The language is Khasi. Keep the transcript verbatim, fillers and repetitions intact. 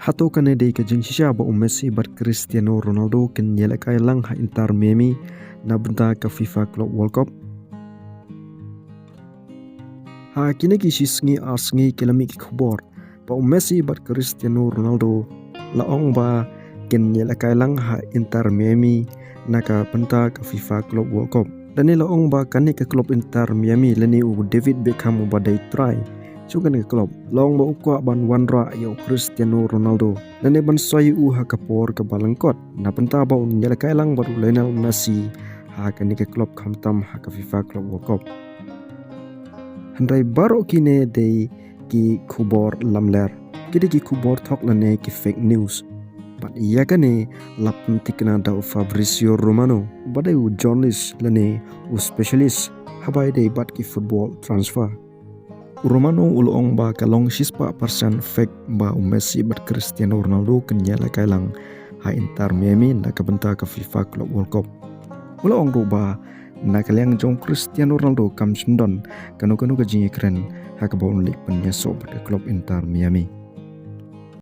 Hato kane dei ka jingshisha ba u Messi bad Cristiano Ronaldo kin ïalehkai lang ha Inter Miami na bynta ka FIFA Club World Cup? Ha kine ki shi sngi ar sngi ki la mih ki khubor ba u Messi bad Cristiano Ronaldo la ong ba kin ïalehkai lang ha Inter Miami na ka bynta ka FIFA Club World Cup. Lane la ong ba kane ka club Inter Miami lane u David Beckham uba dei trai jong kane ka club la ong ba u kwah ban wanrah ïa u Cristiano Ronaldo lane ban soi u ha ka por kaba lyngkot na bynta ba un ïalehkai lang bad u Lionel Messi ha kane ka club khamtam ha ka FIFA Club World Cup. Hynrei baroh kine dei ki khubor lamler. Ki dei ki khubor thok lane ki fake news. Bad ïa kane la pynthikna da u Fabrizio Romano ba dei u journalist lane u specialist haba ïadei bad ki football transfer. U Romano u la ong ba ka long shispah percent fake ba u Messi bad Cristiano Ronaldo kin ïalehkai lang ha Inter Miami na ka bynta ka FIFA Club World Cup. U la ong ruh ba na ka liang jong Cristiano Ronaldo kam shym don kano kano ka jingïakren ha kaba un leit pynïasoh bad ka club Inter Miami.